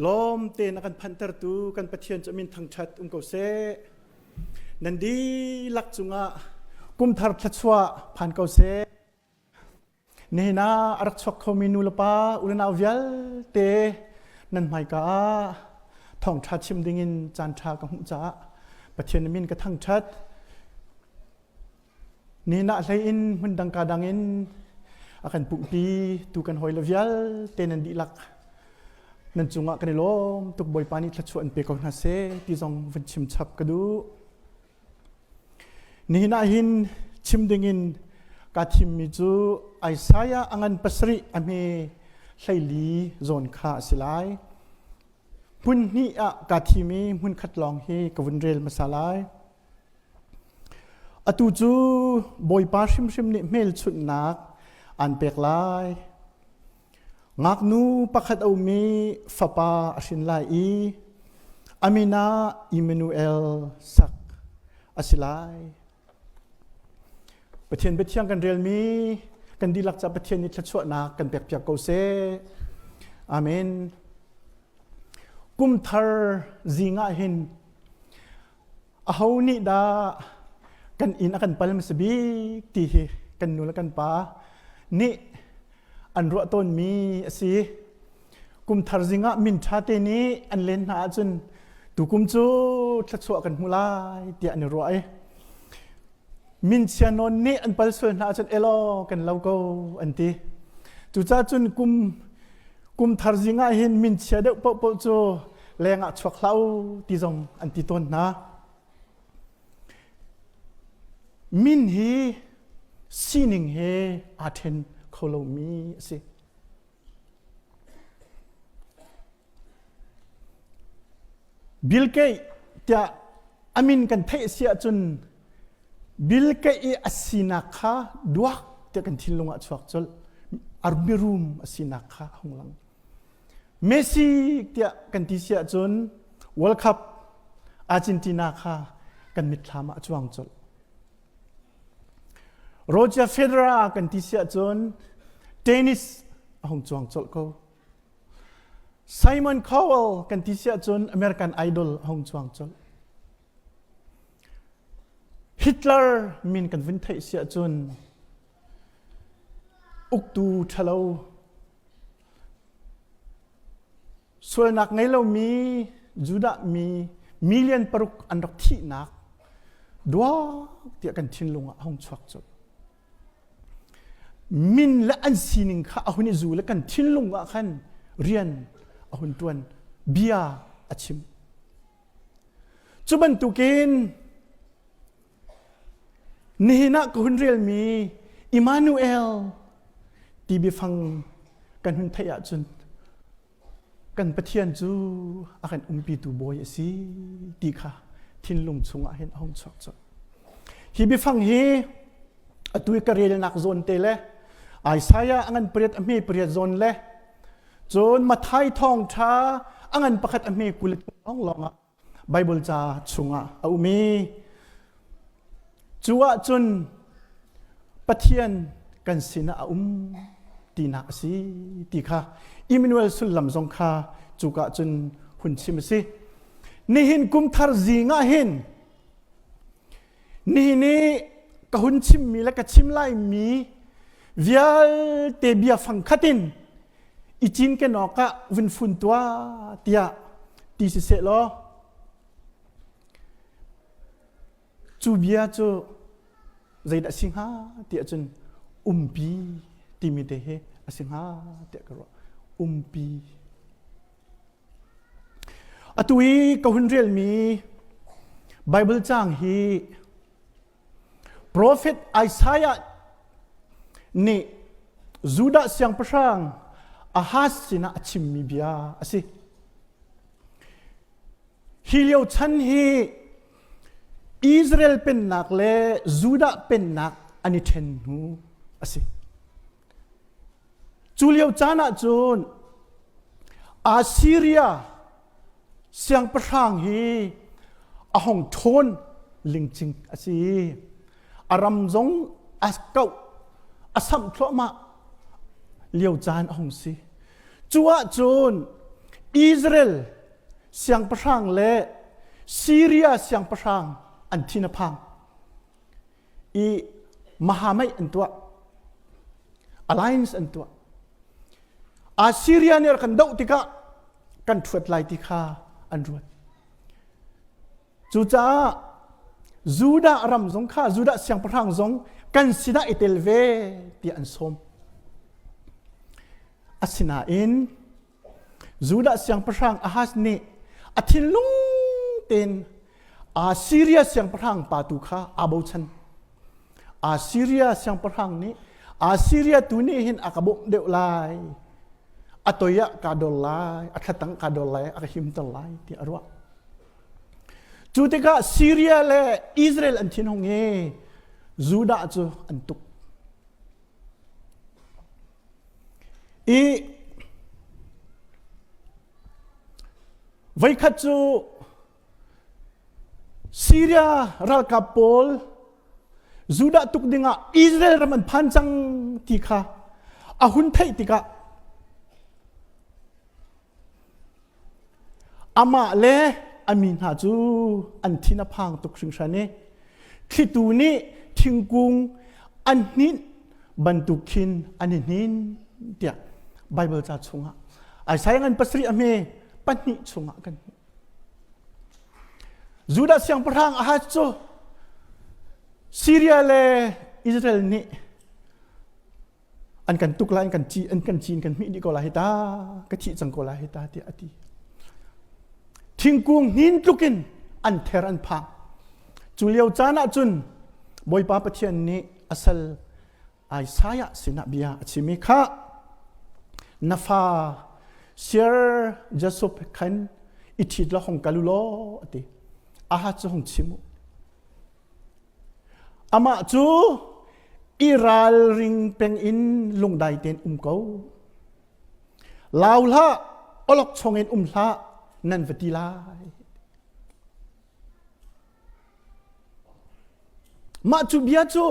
Lawm tein a kan phanhtertu kan Pathian cu min thangṭhat um ko seh. Nan dihlak cungah kumthar thluachuah phan ko seh. Nihin ah a rak chuak khomi nu le pa u le nau vialte nan hmaika ah thawngṭha chim dingin caanṭha ka hmuh caah Pathian min ka thangṭhat. Nihin ah hlei in hmun dang ka dang in a kan pumhpi tu kan hawi le vialte nan dihlak nan cungah kan i lawm tuk Bawipa nih thluachuah in pe ko hna seh ti zong vun chim chap ka duh. Nihin ah hin chim dingin kaa thimmi cu Isaiah a ngan pasarih a hme 14 zawn kha a si lai. Hmun hnih ah kaa thim i hmun khat lawng hi ka vun rel hmasa lai. Atu cu Bawipa hrimhrim nih hmelchunhnak aan pek lai. Ngaknu pakhat a um i fapa a hrin lai i a min ah Immanuel sak a si lai. Pathian biathiang kan relmi kan dihlak ca Pathian nih thluachuahnak kan pekpiak ko seh. Amen. Kum thar zing ah hin aho nih dah kan inn a kan pal hmasa bik ti hi kan nu le kan pa nih an ruah tawnmi a si. Kum thar zing ah min ṭha te nih an len hna ahcun tukum cu thluachuah kan hmu lai tiah an i ruah i min chia nawn nih an pal sual hna ahcun elaw kan lo ko an ti. Cucaah cun kum kum thar zing ah hin min chia deuh paohpaoh cu leng ah chuak hlah u ti zong an ti tawn hna. Min hi sining he aa ṭhen kho lomi a si. Bill Gates tiah a min kan theih si ahcun Bill Gates i a sinak kha duak tiah kan thinlung ah chuak colh. Mirum a sinak kha a hung lang. Messi tiah kan ti si ahcun World Cup Argentina kha kan mitthlam ah a cuang colh. Roger Federer kan ti si ahcun tennis a hung cuang colh ko. Simon Cowell kan ti si ahcun American Idol a hung cuang colh. Hitler min kan vun theih si ahcun uktu ṭhalo sualnak ngei lomi Judah mi million paruk an rak thihnak duak tiah kan thinlung ah a hung chuak colh. Min le an sining kha a hun i zu le kan thinlung ah khan rian a hun ṭuan bia a chim. Cu bantukin nihin ah ka hun relmi Immanuel ti biafang kan hun theih ahcun kan Pathian cu a kan umpitu bawi a si ti kha thinlung chungah hin a hung chuak colh. Hi biafang hi atu i ka relnak zawn te le Isaiah a ngan pariat a hme pariat zawn le cun Matthai thawngṭha a ngan pakhat a hme 20 lawng lawng ah Bible ca chungah a um i cu ahcun Pathian kan sinah a um tinak a si ti kha Immanuel sullam zong kha cuka cun hun chim a si. Nihin kum thar zing ah hin nihin i ka hun chimmi le ka chim laimi vialte bia fang khat in i cinken awkah vun fun tuah tiah ti si seh law cu bia cu zeidah a si hnga tiah cun umpi timi te hi a si hnga tiah ka ruah umpi atu i ka hun relmi Bible caang hi Profet Isaiah nih Judah siangpahrang Ahaz sinah a chimmi bia a si. Hi lio chan hi Israel pennak le Judah pennak an i ṭhen hnu a si. Cu lio caan ah cun Assyria siangpahrang hi a hong ṭhawn lingcing a si. A ram zong a kauh a samh thluahmah lio caan a hung si. Cu ahcun. Israel siangpahrang le Syria siangpahrang an thin a phang i mahamai an tuah alliance an tuah Assyria nih kan doh tikah kan ṭhuat lai ti kha an ruat Cucaah Judah ram zong kha Judah siangpahrang zong kan sinah i tel ve tiah an sawm. Asinain Judah siangpahrang Ahaz nih a thinlung tein Assyria siangpahrang pa tu kha aa bochan. Assyria siangpahrang nih Assyria tu nih hin a ka bawmh deuh lai. A toi ah kaa dor lai, a thlatang kaa dor lai, a ka himter lai tiah a ruah. Cu tikah Syria le Israel an thinhung i Judah cu an tuk. I voikhat cu Syria ralkap pawl Judah tuk dingah Israel ram an phan cang ti kha a hun theih tikah Amah le a mi hna cu an thin a phang tuk hringhran i thlitu nih thingkung an hninh bantuk khin an i hnin tiah Baibal ca chungah Isaiah ngan pasarih a hme pahnih chungah kan hmuh. Judah siangpahrang Ahaz cu Syria le Israel nih an kan tuk lai an kan ci an kan cin kan hmih dih ko lai hi ta ka thih cang ko lai hi ta tiah a ti thingkung hnin tlukin an ther an phang cu lio caan ah cun Bawipa Pathian nih a sal Isaiah sinah bia a chim i kha na fa Sir Joseph khan i ṭhit la hong kal u law a ti aha cu hong chim u Amah cu i ralring peng in lungdai tein um ko. Lau hlah, awlokchong in um hlah, nan va ti lai. Mah cu bia cu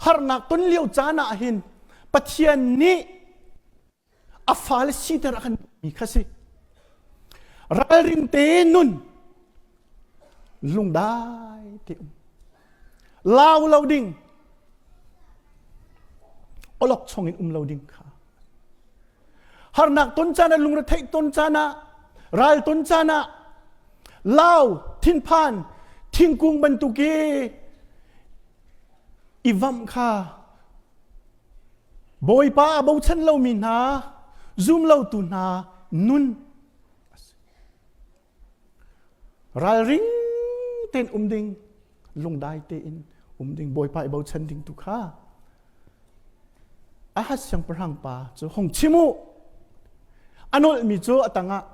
harnak ton lio caan ah hin Pathian nih a fale siter a kan mi kha si ralring te nun lungdai te um lau lo ding olok chong in um lo ding kha harnak ton caan ah lungretheih ton caan ah ral ton caan ah lau thinphan thingkung bantuk i i vamh kha Bawipa a bochan lomi hna, zum lotu hna nun a si. Ralring tein um ding, lungdai tein um ding, Bawipa i bochan ding tu kha Ahaz siangpahrang pa cu hong chim u. A nolhmi cu a tangah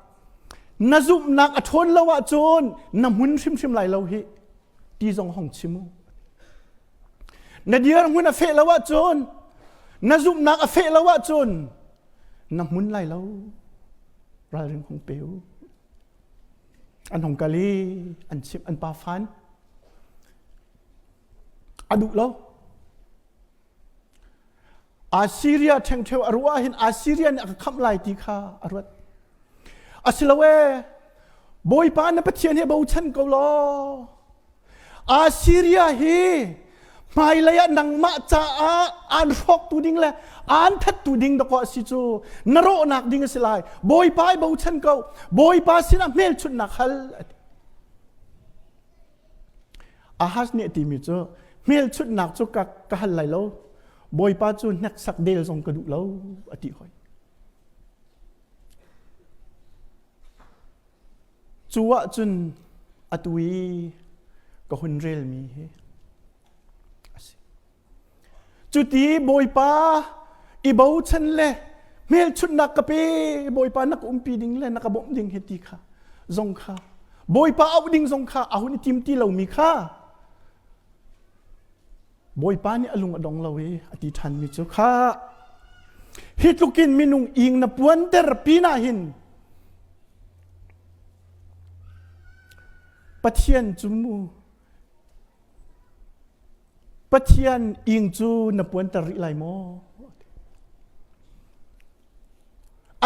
na zumhnak a ṭhawn lo ahcun na hmun hrimhrim lai lo hi ti zong hong chim u. Na dirhmun a feh lo ahcun, na zumhnak a feh lo ahcun, na hmun lai lo. Ralring hong pe u. An hong kal i an chimh an pa fan. A duh lo. Assyria ṭhengṭheo a ruah hin Assyria nih a ka khamh lai ti kha a ruat. Asilo e, Bawipa na Pathian hi bochan ko law. Assyria hi hmailei ah nangmah caah aan hrawktu ding le aan thattu ding dakaw a si cu na rawhnak ding a si lai. Bawipa i bochan ko. Bawipa sinah hmelchunhnak hal. Ahaz nih a timi cu hmelchunhnak cu ka, ka hal lai lo Bawipa cu hneksak del zong ka duh lo a ti hoi. Cu ahcun atu i ka hun relmi hi a si. Cuti Bawipa i bochan le hmelchunhnak ka pe Bawipa na ka umpi ding le na ka bawmh ding hi ti kha zong kha Bawipa auh ding zong kha a hun i tim ti lomi kha Bawipa nih a lung a dong lo i a ti ṭhanmi cu kha hi tlukin minung ing na puanter pinah hin Pathian cu mu Pathian ing cu na puanter rih lai maw?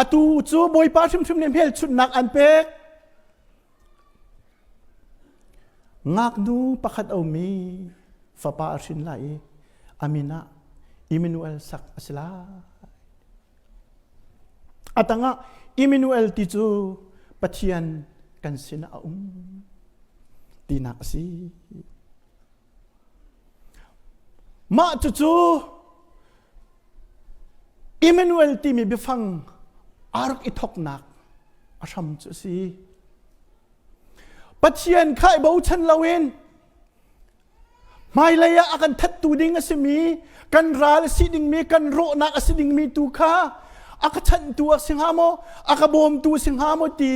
Atu cu Bawipa hrimhrim nih hmelchunhnak an pek. Ngaknu pakhat a um i fapa a hrin lai i a min ah Immanuel sak a si lai. A tangah Immanuel ti cu Pathian kan sinah a um tinak a si. Mah cucu Immanuel timi biafang aa rak i thawknak a hram cu a si. Pathian kha i bochan loin hmailei ah a kan thattu ding a simi, kan ral a si dingmi, kan rawhnak a si dingmi tu kha a ka chanhtu a si hnga maw, a ka bawmtu a si hnga maw ti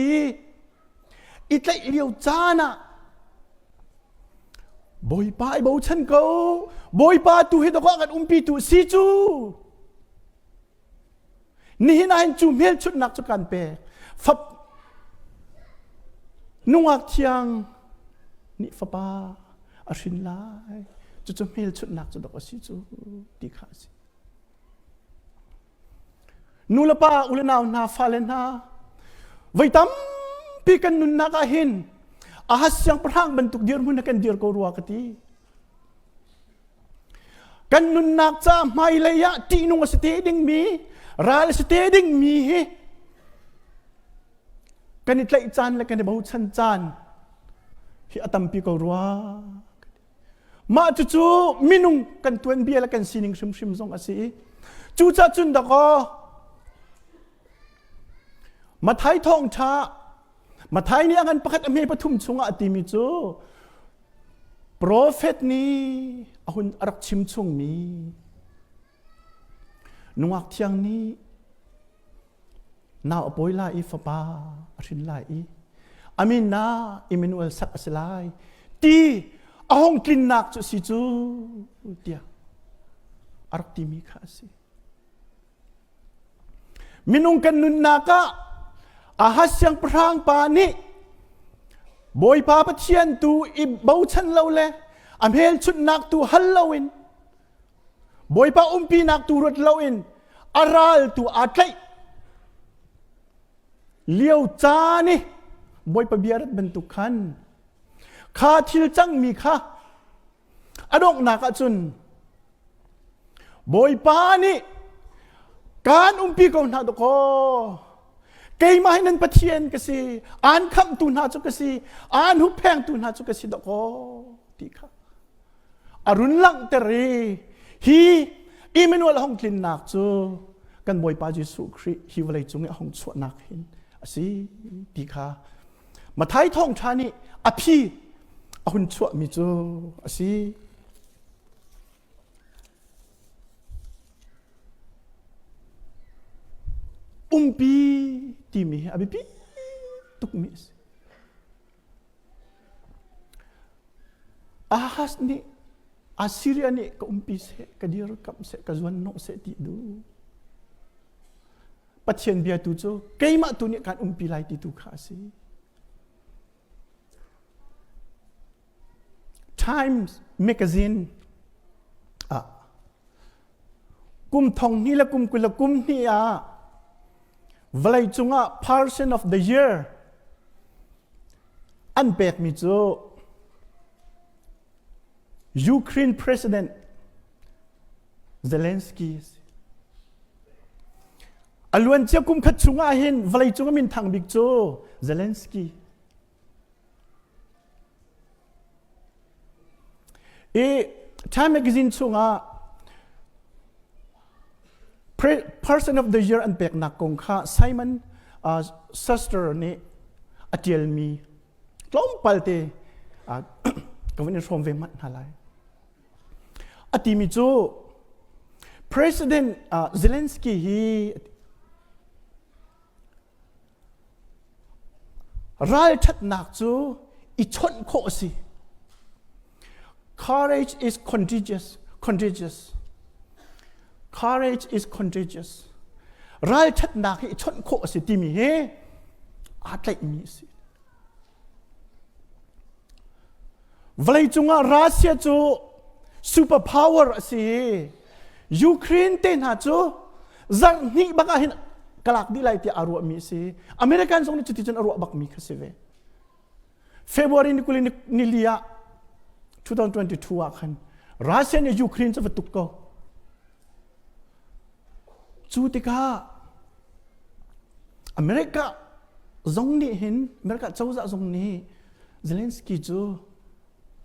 i tlaih lio caan ah Bawipa i bochan ko. Bawipa tu hi dawk ah kan umpi tu si cu. Nihin ah hin cu hmelchunhnak cu kan pek. Fap nungak thiang nih fapa a hrin lai. Cucu hmelchunhnak cu dawk a si cu ti kha a si. Nu le pa, u le nau hna, fale hna, voi tampi kan nunnak ah hin Ahaz siangpahrang bantuk dirhmun ah kan dir ko rua ka ti. Kan nunnak ca hmailei ah ṭihnung a si te dingmi, ral a si te dingmi hi kan i tlaih caan le kan i bochan caan hi a tampi ko rua. Mah cucu minung kan tuanbia le kan sining hrimhrim zong a si i cucah cun dakaw Mathai thawngṭha Mathai nih a ngan pakhat a hme pathum chungah a timi cu profet nih a hun a rak chim chungmi nungak thiang nih Nau a pawi lai i fapa a hrin lai i a min ah Emmanuel sak a si lai ti a hung tlinnak cu si cu tiah a rak timi kha a si. Minung kan nunnak ah Ahaz siangpahrang pa nih Bawipa Pathian tu i bochan lo le a hmelchunhnak tu hal loin Bawipa umpinak tu ruat loin a ral tu aa tlaih lio caan i Bawipa bia rat bantuk khan kha thil cangmi kha a donghnak ah cun Bawipa nih kaan umpi ko hna dawkaw keimah hi nan Pathian ka si aan khamhtu hna cu ka si aan hupphengtu hna cu ka si dawkaw ti kha a run langhter i hi Emmanuel hong tlinnak cu kan Bawipa Jesuh Khrih hi vawlei cung i a hong chuahnak hin a si ti kha Mathai thawngṭha nih a phi a hun chuahmi cu a si. Umpi timi hi a biapi tukmi a si. Ahaz nih Assyria nih ka umpi seh, ka dirkamh seh, ka zuanhnawh seh ti duh. Pathian bia tu cu keimah tu nih kaan umpi lai ti tu kha a si. Times magazine ah kum thong hnih le kum 20 le kum hnih ah vawlei cungah person of the year an pekmi cu Ukraine President Zelensky a si. A luancia kum khat chungah hin vawleicung a minthang bik cu Zelensky. I Time magazine chungah Person of the Year an peknak kong kha Simon uh, Schuster nih a ṭialmi tlawmpal te uh, ka vun in hrawm ve hmanh hna lai. A timi cu President uh, Zelensky hi Ralṭhatnak cu i chawnh khawh a si. Courage is contagious. Contagious. Courage is contagious. Ralṭhatnak hi i chawnh khawh a si timi hi aa tlaihmi a si. Vawleicung ah Russia cu super power a si i Ukraine te hna cu zarh hnih bak ah hin. ka lak dih lai tiah aa ruahmi a si. American zong nih cuticun a ruah bakmi kha si ve. February ni 20 nili ah 2022 ah khan Russia nih Ukraine cu va tuk ko. Cu tikah America zong nih hin America cozah zong nih Zelensky cu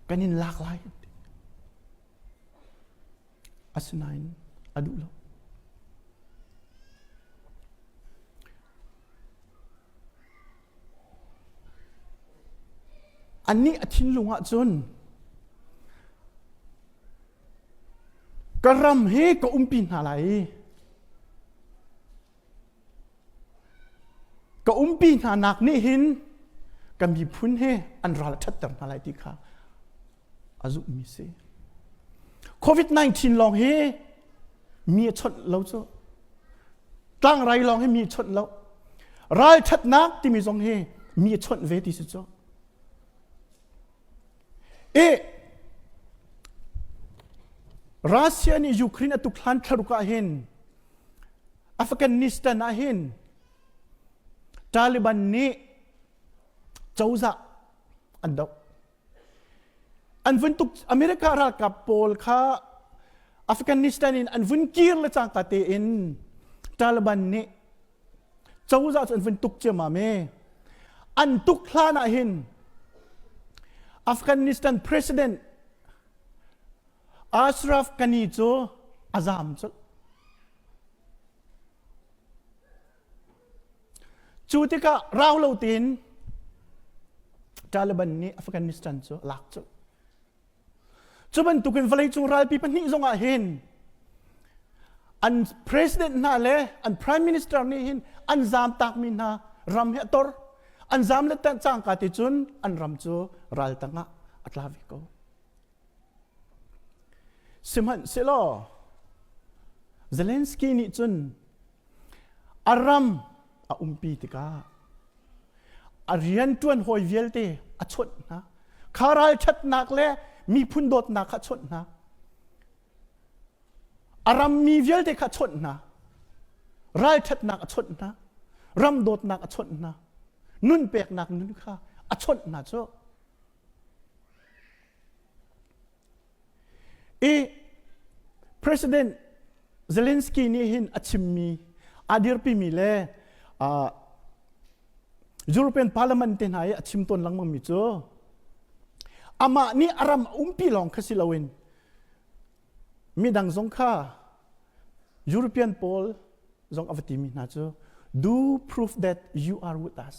kan in lak lai Asinain a duh lo. Annih a thinlung ah cun ka ram hi ka umpi hna lai i ka umpi hna nak nih hin ka miphun he an ral a ṭhatter hna lai ti kha a zumhmi si. COVID-19 lawng hi mi a chawnh lo cu. Tlangrai lawng hi mi a chawnh lo. Ralṭhatnak timi zong hi mi a chawnh ve ti si cu. E Russia nih Ukraine a tuk hlan thlaruk ah hin Afghanistan ah hin Taliban nih cozah an doh. An vun tuk America ralkap pawl kha Afghanistan in an vun kir le cangka tein Taliban nih cozah cu an vun tuk ciammam i an tuk hlan ah hin Afghanistan president Ashraf Ghani cu a zam colh. Cu tikah rau lo tein Taliban nih Afghanistan cu a lak colh. Cu bantukin vawleicung ralpi pahnih zongah hin an president hna le an prime minister nih hin an zamtakmi hna ram hi a tor. An zam le cangka ti cun an ram cu ral tangah a tla ve ko. Sihmanhsehlaw Zelensky nih cun a ram a umpi tikah a rianṭuan hawi vialte a chawnh hna. Kha ralṭhatnak le miphun dawtnak kha a chawnh hna. A rammi vialte kha a chawnh hna. Ralṭhatnak a chawnh hna. Ram dawtnak a chawnh hna. Nun peknak nun kha a chawnh hna cu. I President Zelensky nih hin a chimmi aa dirpimi le uh, European Parliament te hna i a chim tawn lengmangmi cu amah nih a ram a umpi lawng kha si loin midang zong kha European pawl zong a va timi hna cu do prove that you are with us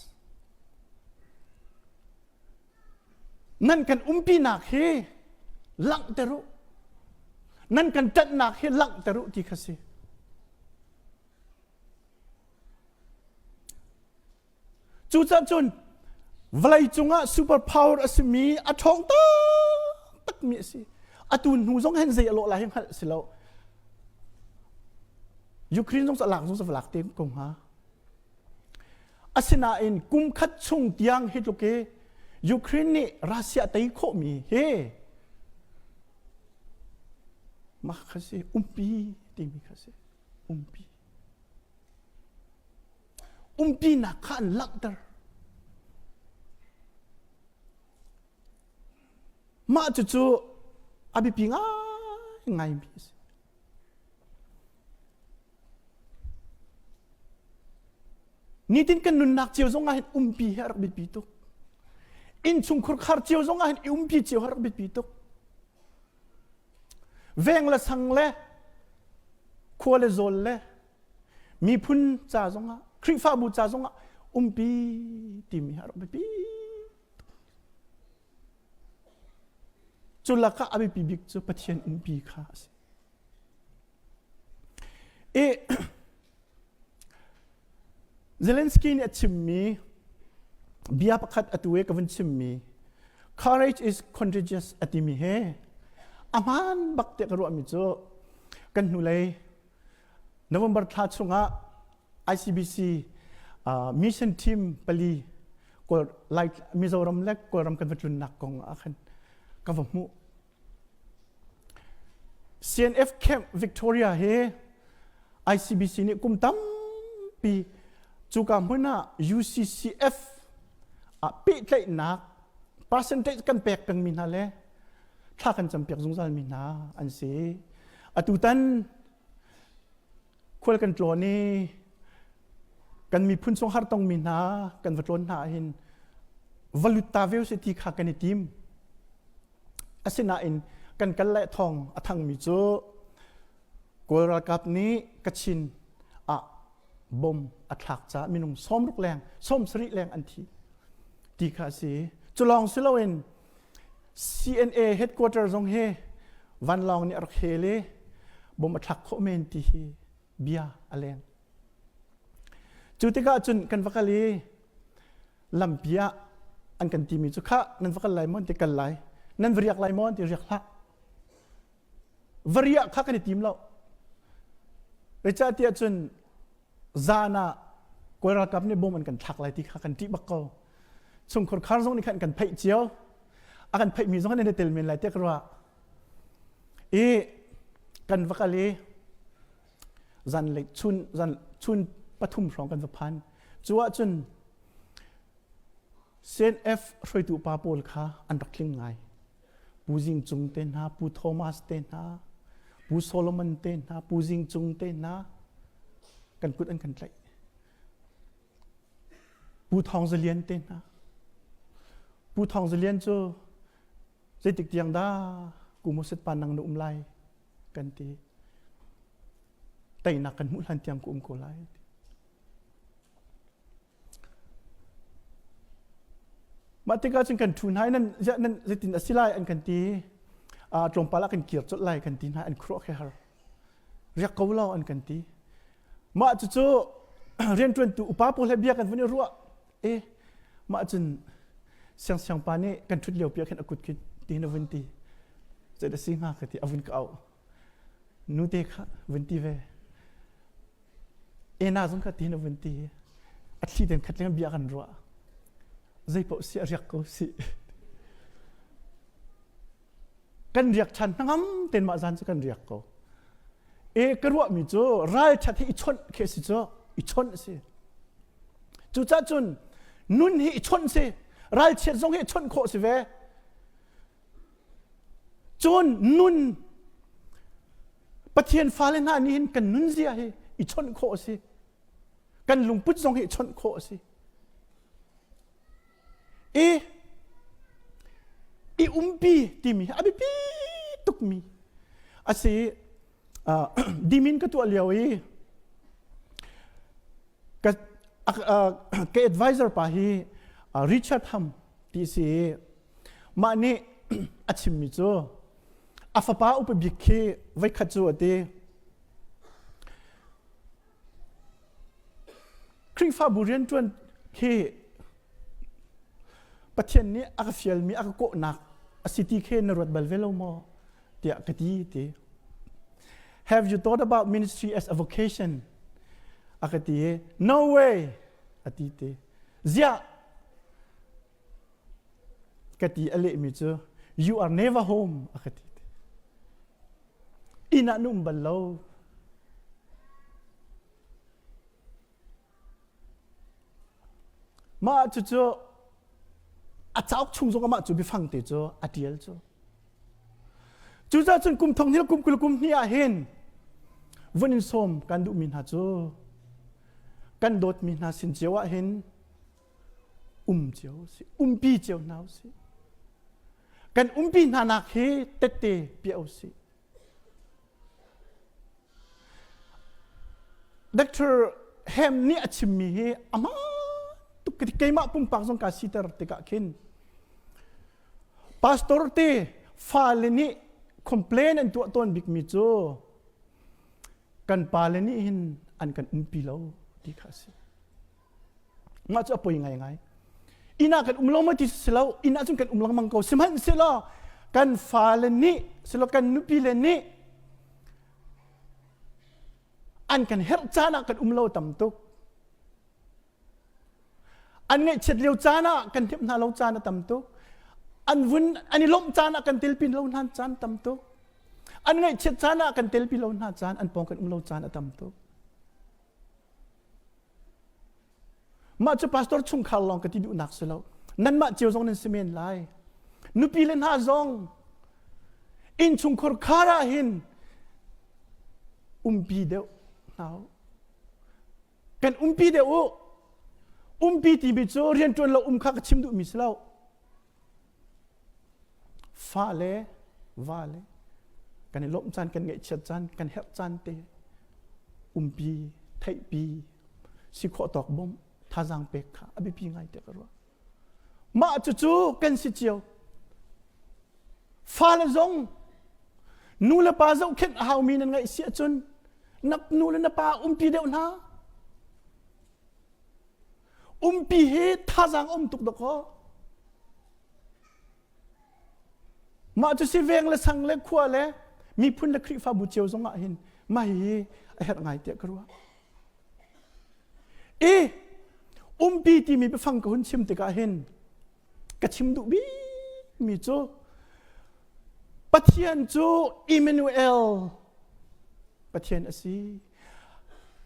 Nan kan umpinak hi langhter u. Nan kan ṭanhnak hi langhter u ti kha si. Cucaah cun vawlei cungah super power a simi a ṭhawng taktakmi a si. Atu hnu zong hin zei a lawh lai hi hngalh si lo. Ukraine zong cu a lak zong cu va lak te ko hnga. Asinain kum khat chung tiang hi tluk hi Ukraine nih Russia tei khawhmi hi mah kha si umpi timi kha si umpi umpinak kha an langhter mah cucu a biapi ngai ngaimi a si Nitin kan nunnak cio zong ah hin umpi hi a rak biapi tuk. Innchungkhur khar cio zong ah hin i umpi cio a rak biapi tuk. Veng le sang le khua le zawl le miphun ca zong ah Khrihfabu ca zong ah umpi timi hi a rak biapi. Cu lakah a biapi bik cu Pathian umpi kha a si. I Zelensky nih a chimmi bia pakhat atu i ka vun chimmi courage is contagious a timi he a hmaan bak tiah ka ruahmi cu kan hnulei November thla chungah ICBC uh, mission team pali Kawl Lai Mizoram le Kawlram kan va tlunnak kong ah khan ka va hmuh CNF Camp Victoria hi ICBC nih kum tampi Tampi cuka hmun ah UCCF ah pehtlaihnak percentage kan pek pengmi hna le thla kan campiak zungzal mi hna an si. Atutan khual kan tlawn i kan miphun chung hartongmi hna kan va tlawn hna ahhin va lut ta ve usih ti kha kan i tim. Asinain kan kal le thawng a thangmi cu Kawl ralkap nih Kachin ah bom a thlak caah minung 60 leng 70 leng an thi ti kha a si. Cu lawng si loin CNA headquarter zong hi vanlawng nih a rak hel i bom a thlak khawh men ti hi bia a leng. Cu tikah cun kan va kal i lampi ah an kan timi cu khah nan va kal lai maw an ti kal lai nan va riak lai maw an ti riak hlah va riah kha kan i tim lo zeicahtiah cun zan ah kawl ralkap nih bom an kan thlak lai ti kha kan ṭih bak ko chungkhur khar zong nih khan kan pheih cio a kan pheihmi zong an i tel men lai tiah ka ruah i kan va kal i zanlei chun zan chun pathum hrawng kan va phan cu ahcun CNF hruaitu pa pawl kha an rak tling ngai Pu Zing Cung te hna, Pu Thomas te hna, Pu Solomon te hna, Pu Zing Cung te hna kan kut an kan tlaih. Pu Thawng Zalian te hna. Pu Thawng Zalian cu zeitik tiang dah kumusit pa nang na um lai kan ti. Teinak kan hmuh hlan tiang ku um ko lai. Mah tikah cun kan ṭhu hna i nan nan zeitin a si lai an kan ti. Uh, tlawmpal ah kan kir colh lai kan ti hna an khuruah khi har. Riak ko lo an kan ti. Mah cucu rianṭuantu upa pawl he bia kan vun i ruah. E mah cun siangsiang pa nih kan ṭhut lio pi ah khin a kut khi ti na vun ti. Zei dah si hnga ka ti a vun ka auh. Nute kha vun ti ve. Ena zong kha ti na vun ti. A thli den khat leng bia kan ruah. Zei paoh si a riak ko si. Kan riak ṭhan hnangam ten mah zan cu kan riak ko. E ka ruahmi cu ral ṭhat hi i chawnh khi a si cu i chawnh a si. Cucah cun nun hi i chawnh si. Ralchiat zong hi i chawnh khawh si ve. Cun nun Pathian fale hna nih hin kan nunzia hi i chawnh khawh a si. Kan lungput zong hi i chawnh khawh a si. I i umpi timi hi a biapi tukmi a si. Uh, dimin ka tuah lio i ka, uh, ka advisor pa hi uh, Richard Ham ti si Mah nih a chimmi cu a fapa upa bik khi voikhat cu a ti. Khrihfabu rianṭuan khi Pathian nih a ka fialmi a ka kawhnak a si ti khi na ruat bal ve lo maw tiah ka ti ti. Have you thought about ministry as a vocation? A ka ti i no way a ti ti. Ziah Ka ti a lehmi cu you are never home a ka ti. Inn ah na um bal lo. Mah cucu a cauk chung zong amah cu biafang te cu a tial cu. Cucaah cun kum thong hnih kum 20 kum hnih ah hin vun in sawm kan duhmi hna cu kan dawtmi hna sin cio ah hin um cio usih umpi cio hna usih kan umpi hna nak hi tette piah usih Dr. Hem nih a chimmi hi a tuk keimah pumpak zong ka siter tikah khin pastor te fale nih complain an tuah tawn bikmi cu kan pale nih hin an kan umpi lo ti kha a si Mah cu a poi ngaingai. Inn ah kan um lo maw ti si lo, inn ah cun kan um lengmang ko. Sihmanhsehlaw kan fale nih, silo kan nupi le nih an kan herh caan ah kan um lo tam tuk. An ngaihchiat lio caan ah kan hnemh hna lo caan a tam tuk. An vun an i lawmh caan ah kan telpi lo hna caan tam tuk. An ngaihchiat caan ah kan telpi lo hna caan, an pawng kan um lo caan a tam tuk. Mah cu pastor chungkhar lawng ka ti duhnak si lo. Nanmah cio zong nan si men lai. Nupi le hna zong innchungkhar khar ah hin umpi deuh hna u. Kan umpi deuh u. Umpi timi cu rianṭuan lo um kha ka chim duhmi si lo. Fa le va le kan i lawmh caan, kan ngaihchiat caan, kan herh caan te umpi, theihpi, si khawh tawk bawmh, thazaang pek kha a biapi ngai tiah ka ruah. Mah cucu kan si cio. Fale zong nu le pa zohkhenh a haumi nan ngaih si ahcun na nu le na pa umpi deuh hna. Umpi hi thazaang um tuk dawkaw. Mah cu si veng le sang le khua le miphun le Khrihfabu cio zong ah hin mah hi a herh ngai tiah ka ruah. I umpi timi biafang ka hun chim tikah hin ka chim duh bikmi cu Pathian cu Emmanuel Pathian a si.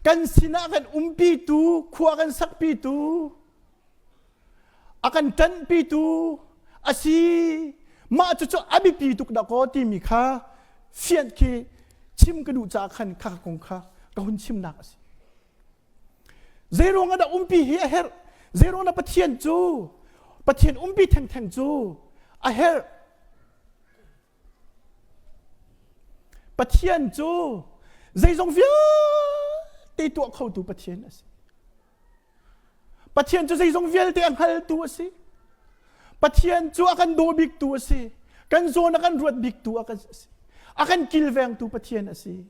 Kan sinah kan umpitu, khua kan sakpitu, a kan ṭanhpitu a si. Mah cucu a biapi tuk dah kaw timi kha fianh khi chim ka duh caah khan kha kong kha ka hun chimnak a si. Zeiruang ah dah umpi hi a herh? Zeiruang dah Pathian cu Pathian umpi thengtheng cu a herh? Pathian cu zeizong vialte tuah khotu Pathian a si. Pathian cu zeizong vialte a hngaltu a si. Pathian cu a kan daw biktu a si. Kan zawn a kan ruat biktu a kan si. A kan kilvengtu Pathian a si.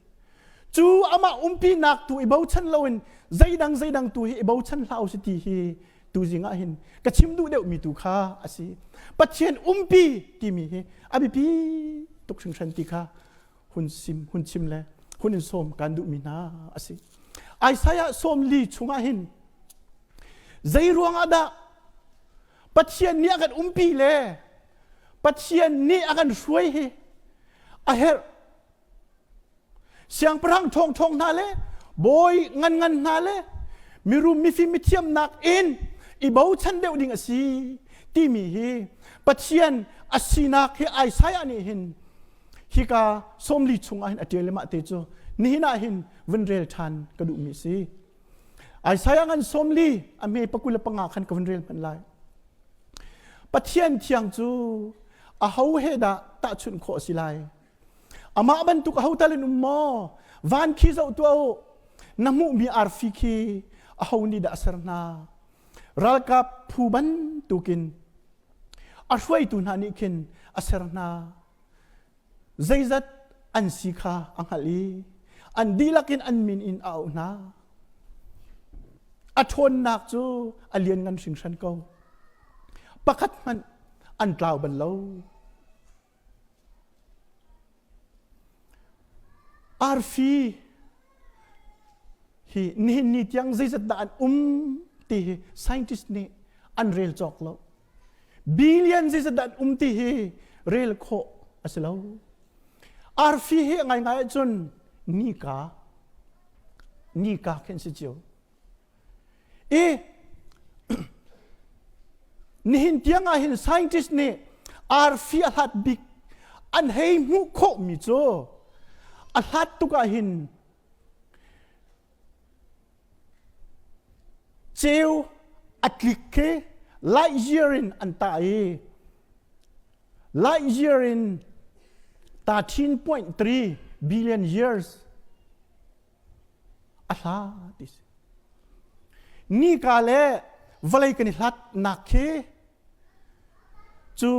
Cu amah umpinak tu i bochan loin zeidang zeidang tu hi i bochan hlah u si ti hi tuzing ah hin ka chim duh deuhmi tu kha a si. Pathian umpi timi hi a biapi tuk hringhran ti kha hun sim hun chim le hun in sawm kan duhmi hna a si. Isaiah sawmli chungah hin zei ruangah dah Pathian nih a kan umpi le Pathian nih a kan hruai hi a herh Siangpahrang ṭhawngṭhawng hna le bawi nganngan hna le mirum mifim mithiamnak in i bochan deuh ding a si timi hi Pathian a sinak hi Isaiah nih hin hika sawmli chungah hin a ṭial i mah te cu nihin ah hin vun rel ṭhan ka duhmi a si. Isaiah ngan sawmli a hme pakul le panga khan ka vun rel hmanh lai. Pathian thiang cu aho he dah tahchunh khawh a si lai? Amah bantuk aho tal in um maw? Van khi zoh tuah u. Na hmuhmi arfi khi aho nih dah a ser hna? Ralkap phu bantukin a hruaitu hna nih khin a ser hna. Zeizat an si kha a hngalh i an dihlak in an min in a auh hna. A ṭhawnnak cu a lianngan hringhran ko. Pakhat hmanh an tlau bal lo. Arfi hi nihin ni tiang zeizat dah an um ti hi scientist nih an rel cawk lo. Billion zeizat dah an um ti hi rel khawh a si lo. Arfi hi ngaingai ahcun nika nika khin si cio. I nihin tiang ah hin scientist nih arfi a hlat bik an hei hmuh khawhmi cu a hlat tuk ah hin ceu a tlik khi light year in an tah i light year in 13.3 billion years a hla ti si nika le vawlei kan i hlatnak khi cu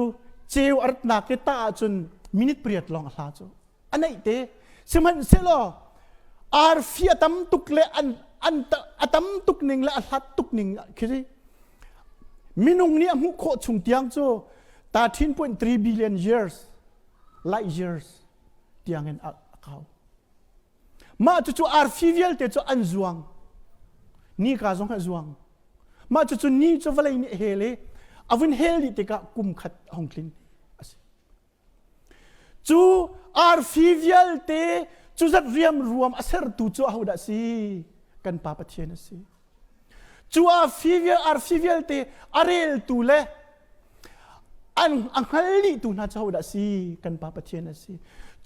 ceu a ratnak khi tah ahcun minute pariat lawng a hla cu a neih te sihmanhsehlaw arfi a tam tuk le an an a tam tuk ning le a hlat tuk ning khi si minung nih a hmuh khawh chung tiang cu 13.3 billion years light years tiang in a kau Mah cucu arfi vialte cu an zuang. Nika zong a zuang. Mah cucu ni cu vawlei nih a hel i a vun hel dih tikah kum khat a hung tling a si. Cu arfi vialte cu zat riam ruam a sertu cu ahodah si? Kan Pa Pathian a si. Cu arfi arfi vialte a reltu le an a hngal dihtu hna cu hodah si? Kan Pa Pathian a si.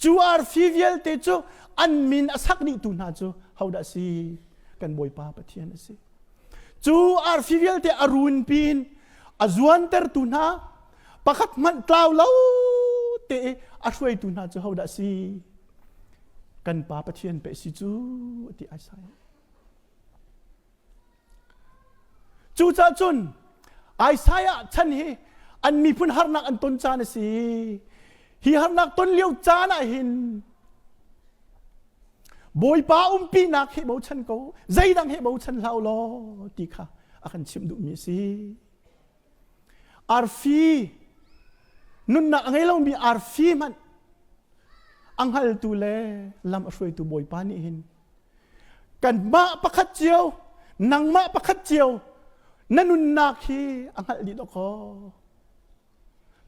Cu arfi vialte cu an min a sak dihtu hna cu hodah si? Kan Bawipa Pathian a si. Cu arfi vialte a run pin a zuantertu hna pakhat hmanh tlau lo te i a hruaitu hna cu hodah si? Kan Pa Pathian pe si cu ti Isaiah. Cucaah cun Isaiah chan hi an miphun harnak an ton caan a si. Hi harnak ton lio caan ah hin Bawipa umpinak hi bochan ko, zeidang hi bochan hlah law ti kha a kan chimh duhmi a si. Arfi nunnak a ngei lomi arfi hmanh a hngaltu le lam a hruaitu Bawipa nih hin kanmah pakhat cio nangmah pakhat cio na nunnak hi a hngalh dih dawkaw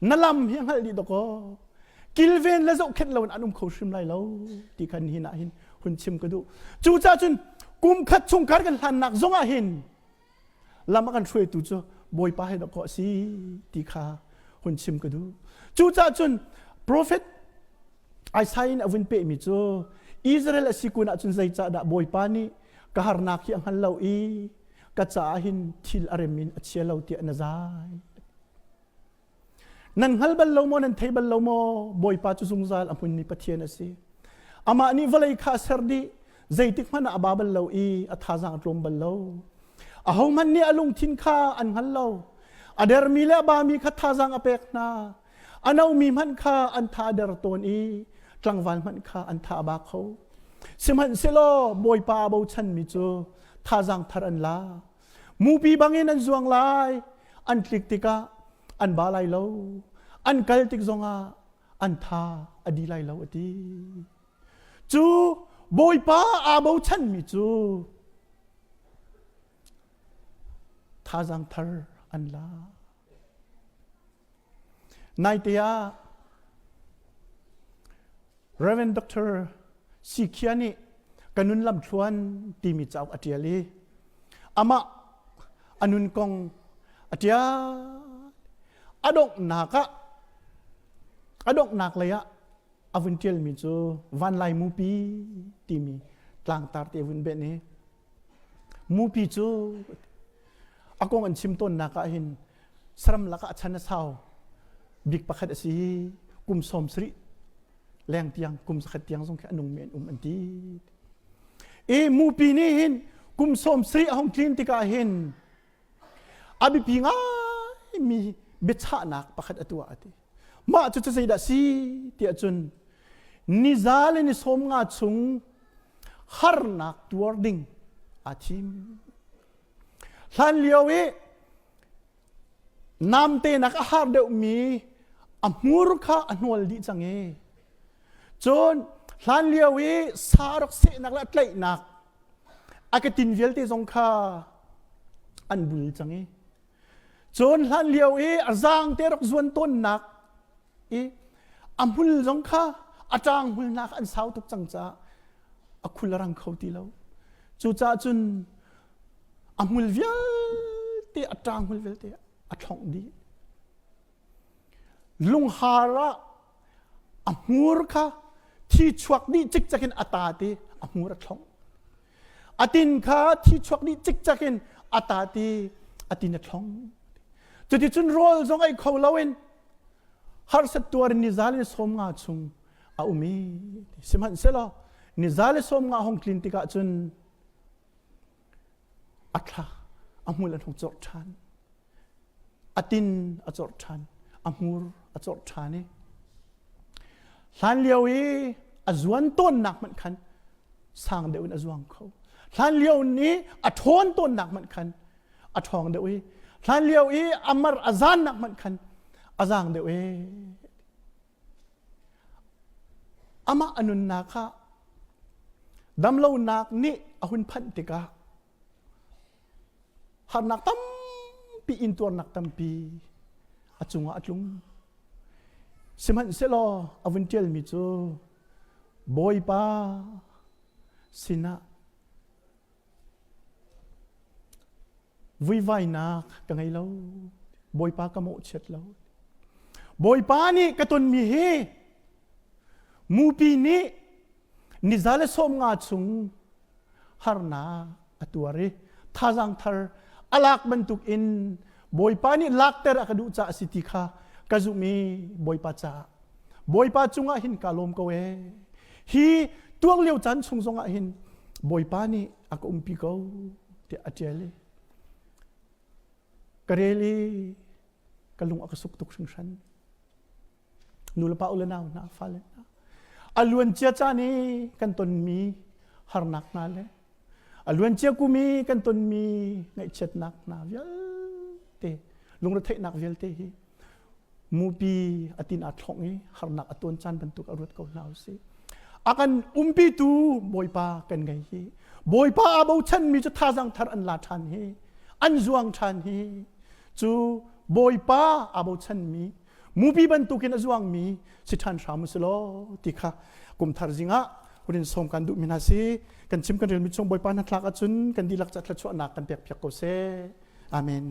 na lam hi a hngalh dih dawkaw kilven le zohkhenh loin an um kho hrim lai lo ti khan hin ah hin hun chim ka duh cucaah cun kum khat chung kar kan hlannak zong ah hin lam a kan hruaitu cu Bawipa he dawkaw a si ti kha hun chim ka duh cucaah cun prophet Isaiah in a vun pehmi cu Israel a si kun ahcun zeicahdah Bawipa nih ka harnak hi a hngal lo i ka caah hin thil a rem in a chia lo tiah na zai. Nan hngal bal lo maw, nan thei bal lo maw, Bawipa cu zungzal a hmunmi Pathian a si. Amah nih vawlei kha a ser dih, zeitik hmanh ah a ba bal lo i a thazaang a tlawm bal lo. Ahohmanh nih a lungthin kha an hngal lo. A dermi le a bami kha thazaang a pek hna. A nomi hmanh kha an tha a der tawn i tlangval hmanh kha an tha a ba kho. Sihmanhsehlaw Bawipa a bochanmi cu thazaang thar an la. Mupi bangin an zuang lai, an tlik tikah an ba lai lo, an kal tik zongah an tha a di lai lo a ti. Cu Bawipa aa bochanmi cu thazaang thar an la. Naite ah Reverend Dr. Sikhia nih ka nun lamthluan timi cauk a ṭial i amah a nun kong a ṭial. A donghnak ah a donghnak lei ah a vun ṭialmi cu Vanlai Mupi timi tlangtar te a vun benh i Mupi cu a kong an chim tawnnak ah hin saram lakah a chan a sau bik pakhat a si kum sawm sarih leng tiang kum zakhat tiang zong khi a nungmi an um an ti. I mupi nih hin kum sawm sarih a hung tlin tikah hin a biapi ngaimi biachahnak pakhat a tuah a ti. Mah cu cu zeidah si tiah cun niza le ni sawm nga chung harnak tuar ding aa thim. Hlan lio i namte nak a har deuhmi a hmur kha a hnual dih cang i cun hlan lio i sa rak sehnak le a tlaihnak a ketin vialte zong kha an bul cang i cun hlan lio i a zaang te rak zuan tawnnak i a hmul zong kha a ṭang hmulnak an sau tuk cang caah a khul a rang kho ti lo. Cucaah cun a hmul vialte a ṭang hmul vialte a thlongh dih. Lunghar ah a hmur kha thi chuak dih cikcek in a ta ti a hmur a thlongh. A tin kha thi chuak dih cikcek in a ta ti a tin a thlong. Cuticun rawl zong ei kho loin harsat tuar in nizal in sawm nga chung a um i sihmanhsehlaw nizal le sawm nga hong tlin tikah cun a thla a hmul an hung corh ṭhan a tin a corh ṭhan a hmur a corh ṭhan i hlan lio i a zuan tawnnak hmanh khan sang deuh in a zuang kho hlan lio ni a ṭhawn tawnnak hmanh khan a ṭhawng deuh i hlan lio i a mar a zannak hmanh khan a zaang deuh i amah a nunnak kha damlonak nih a hun phanh tikah harnak tampi intuarnak tampi a cungah a tlung. Sihmanhsehlaw a vun ṭialmi cu Bawipa sinah. Vuivainak ka ngei lo. Bawipa ka mawhchiat lo. Bawipa nih ka tonmi hi mupi nih niza le 50 chung harnak a tuar i thazaang thar a lak bantuk in Bawipa nih lakter a ka duh caah a si ti kha ka zumh i Bawipa caah Bawipa cungah hin ka lawm ko ee. Hi tuak lio caan chung zongah hin Bawipa nih a ka umpi ko tiah a ṭial i ka rel i ka lung a ka suk tuk hringhran. Nu le pa u le nau hna fale hna a luancia caan i kan tonmi harnak hna le a luancia kum i kan tonmi ngaihchiatnak hna vialte lungretheihnak vialte hi mupi a tin aa thlongh i harnak a tuan caan bantuk a ruat ko hna usih. A kan umpitu Bawipa kan ngei hi. Bawipa aa bochanmi cu thazaang thar an la ṭhan hi, an zuang ṭhan hi. Cu Bawipa aa bochanmi mupi bantukin a zuangmi si ṭhan hram u si law ti kha kum thar zingah hunin sawm kan duhmi hna si. Kan chim kan relmi chung Bawipa hna thlak ahcun kan dihlak ca thluachuahnak kan pek piak ko seh. Amen.